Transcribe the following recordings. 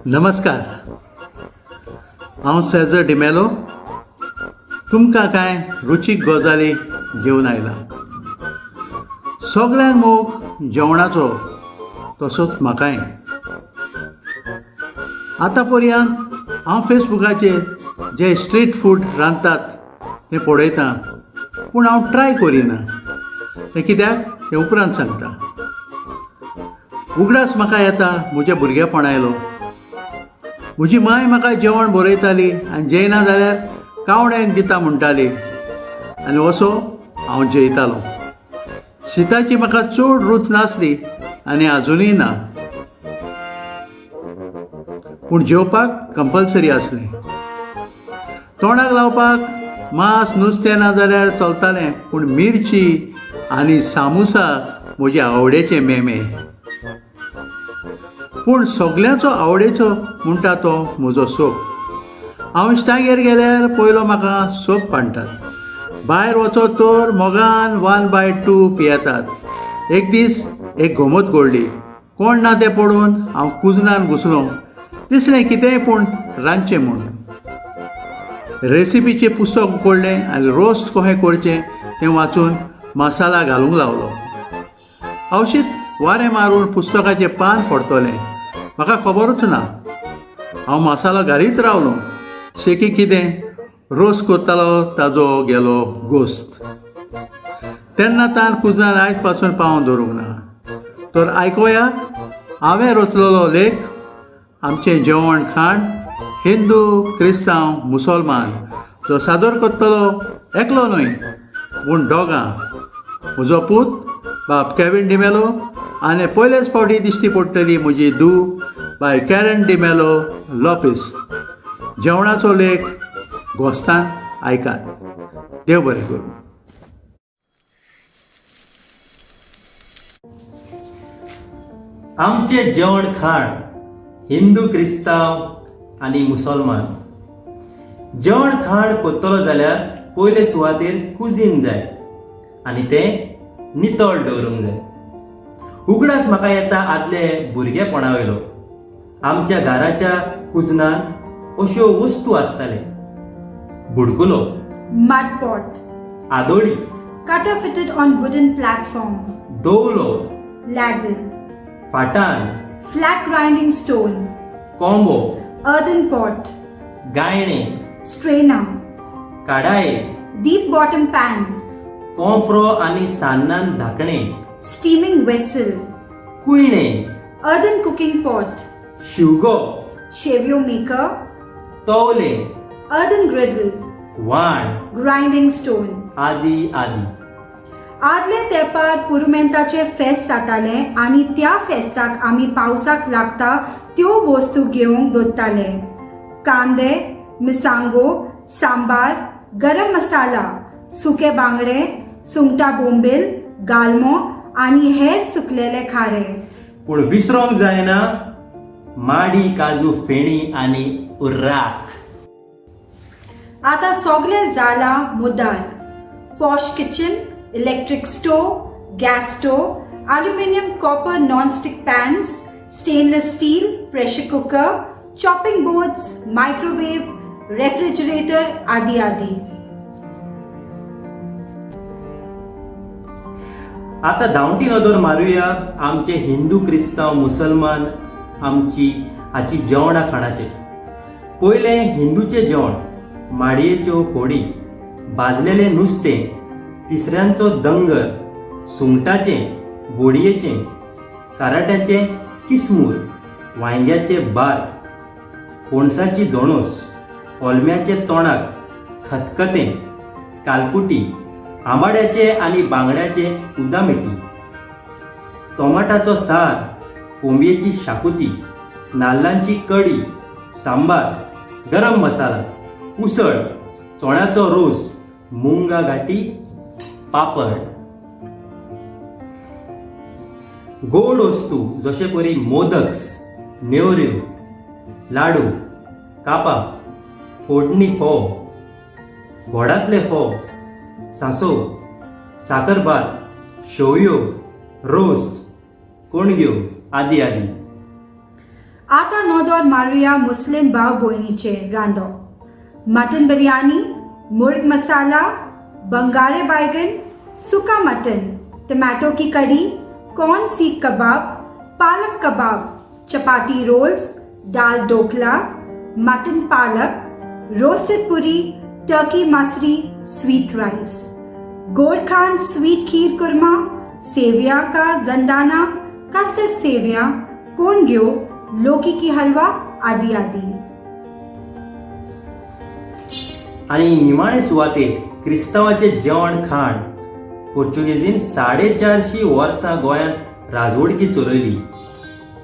नमस्कार, हांव सेजर डिमेलो तुमकां कांय रुचीक गजाली घेवन आयला. सगळ्यांक मोग जेवणाचो, तसोच म्हाकाय. आतां पर्यंत हांव फेसबुकाचेर जे स्ट्रीट फूड रांदतात तें पळयतां, पूण हांव ट्राय करिना. तें कित्याक तें उपरांत सांगता. उगडास म्हाका येता म्हज्या भुरगेपणायलो. म्हजी मांय म्हाका जेवण बरयताली आनी जेयना जाल्यार कावळ्यांक दिता म्हणटाली आनी असो हांव जेयतालो. शिताची म्हाका चड रूच नासली आनी आजुनूय ना, पूण जेवपाक कंपल्सरी आसलें. तोंडाक लावपाक मांस नुस्तें ना जाल्यार चलतालें, पूण मिरची आनी सामोसा म्हजे आवडेचे मेमे. पूण सगल्यांचो आवडेचो म्हणटा तो म्हजो सोप. हांव इश्टांगेर गेल्यार पयलो म्हाका सोप पाणटात. भायर वचत तर मोगान 1 by 2 पियेतात. एक दीस एक गोमत घडली. कोण ना तें पळोवन हांव कुजनान घुसलो. दिसलें कितेंय पूण रांदचें म्हूण. रेसिपीचें पुस्तक उगडलें आनी रोस्ट कशें करचें तें वाचून मसाला घालूंक लावलो. अवशीत वारें मारून पुस्तकाचें पान पडतलें म्हाका खबरूच ना. हांव मसालो घालीत रावलो. शेकी कितें रोस करतालो ताजो गेलो गोस्त. तेन्ना तान कुजनान आयज पासून पावोवन दवरूंक ना. तर आयकोया हांवें रचलेलो लेख आमचें जेवण खाण हिंदू क्रिस्तांव मुसलमान, जो सादर करतलो एकलो न्हय पूण दोगां, म्हजो पूत बाब केवीन डिमेलो आनी पयलेच फावटी दिश्टी पडटली म्हजी धूव बाय कॅरन डिमेलो लोपेस. जेवणाचो लेख गोस्तान आयकात. देव बरें करूं. आमचें जेवण खाण हिंदू क्रिस्तांव आनी मुसलमान. जेवण खाण करतलो जाल्यार पयले सुवातेर कुजीन जाय आनी तें नितळ दवरूंक जाय. उगडास म्हाका येता आदले भुरगेपणा वयलो. आमच्या घराच्या कुजनान अश्यो वस्तू आसताले: बुडकुलो, mud pot, आदोळी, cutter fitted on wooden platform, दोवलो, ladle, फाटान, flat grinding stone, combo, earthen pot, गायणे, strainer, काडाये, deep bottom pan, कोंपरो आनी सान्नान धाकणे, steaming vessel, कुयणे, earthen cooking pot, शिवगो, shevyo maker, तवले, earthen griddle, वाण, grinding stone, आदी आदी. आदले तेंपार पुरुमेंताचे फेस्त जातालें आनी त्या फेस्ताक आमी पावसाक लागता त्यो वस्तू घेवंक दवरताले. कांदे, मिरसांगो, सांबार, गरम मसाला, सुके बांगडे, सुंगटां बोंबील, गालमो आनी हेर सुकलेले खारे. पूण विसरोंक जायना माडी, काजू, फेणी आनी उर्राक. आतां सगळें जालां मुदार. Posh kitchen, electric stove, gas stove, aluminium copper non-stick pans, stainless steel, pressure cooker, chopping boards, microwave, refrigerator आदी आदी. आता धांवती नदर मारुया आमचे हिंदू क्रिस्तांव मुसलमान आमची हाची जेवणां खाणाचे. पयलें हिंदूचें जेवण माडयेच्यो फोडी, भाजलेलें नुस्तें, तिसऱ्यांचो दंगर, सुंगटाचें, बोडयेचें, काराट्याचें किसमूर, वांयग्याचें बार, पणसाची दोणोस, ओलम्याचें तोणाक, खतखतें, कालपुटी, आंबाड्याचें आनी बांगड्याचें उदामिटी, टोमाटाचो सार, कोंबयेची शाकुती, नाल्लांची कडी, सांबार, गरम मसाला, उसळ, चोण्याचो रोस, मुंगा घाटी, पापड. गोड वस्तू जशे परी मोदक्स, नेवऱ्यो, लाडू, कापां, फोडणी फोव, गोडांतले फोव, सांसव, साकरभात, शेवयो, रोस, कोणग्यो आदी आदी. आतां नदर मारुया मुस्लीम भाव भयणीचेर रांदप. मटन बिरयानी, मुर्ग मसाला, बंगारे बैगन, सुका मटन, टमाटो की कड़ी, कॉर्न सीख कबाब, पालक कबाब, चपाती रोल्स, दाल ढोकला, मटन पालक, रोस्टेड पुरी, टर्की मसरी, स्वीट राइस, गोरखान स्वीट खीर कुरमा, सेविया का जंदाना, कस्टर्ड सेविया, कोणग्यो, लौकी की हलवा आदि आदि. आनी निमाणे सुवातेर क्रिस्तांवाचें जेवण खाण. पोर्चुगेजीन 450 वर्सां गोंयांत राजवडकी चलयली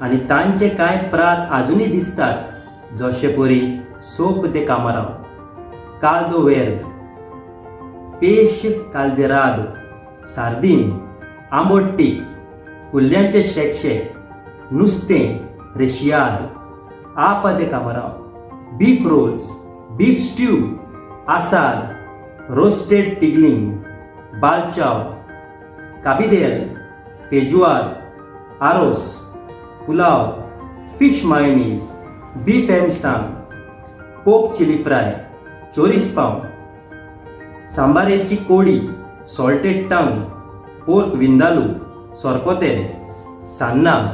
आनी तांचे कांय प्रात आजुनूय दिसतात, जशे परी सोप दे कामारांव, काल्दो वेर्द, पेश काल्देराद, सार्दीन, आंबट, कुल्ल्यांचे शेकशेक, नुस्तें रेशियाद, आपा दे कामारांव, beef rolls, beef stew, assado, roasted pigling, balchao, cabidela, पेजुआद, आरोस, पुलाव, fish mayonnaise, beef एमसांग, pork chilli fry, choris pao, सांबारेची कोडी, salted tongue, pork vindaloo, sorpotel, sannas,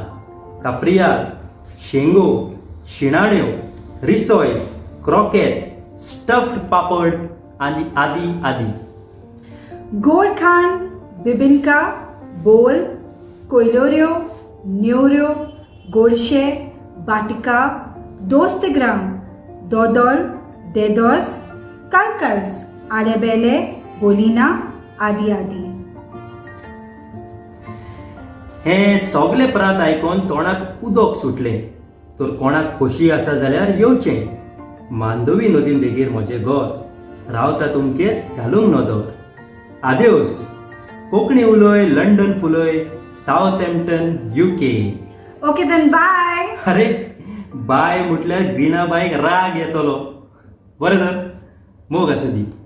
cafreal, शेंगो, शिणाण्यो, रिसॉयस, क्रॉकेट, स्टफ्ड पापड आनी आदी आदी. गोरखान बिबिनका, बोल, कोयलोऱ्यो, नेवऱ्यो, गोडशे, बाटिका, दोस्तग्राम, दोदोल, देदोस, कलकल्स, आलेबेले, बोलिना आदि आदि. हे सगळे प्रात आयकोन तोंडाक उदक सुटलें. तर कोणाक खोशी आसा जाल्यार येवचें. मांडवी नदीन देगेर म्हजें घर, रावता तुमचेर घालूंक नदर. आदेवस. कोंकणी उलय, लंडन फुलय, Southampton, UK. Okay then, bye. अरे, बाय म्हटल्यार ग्रिनाबायक राग येतलो. बरें तर, मोग आसूं दी.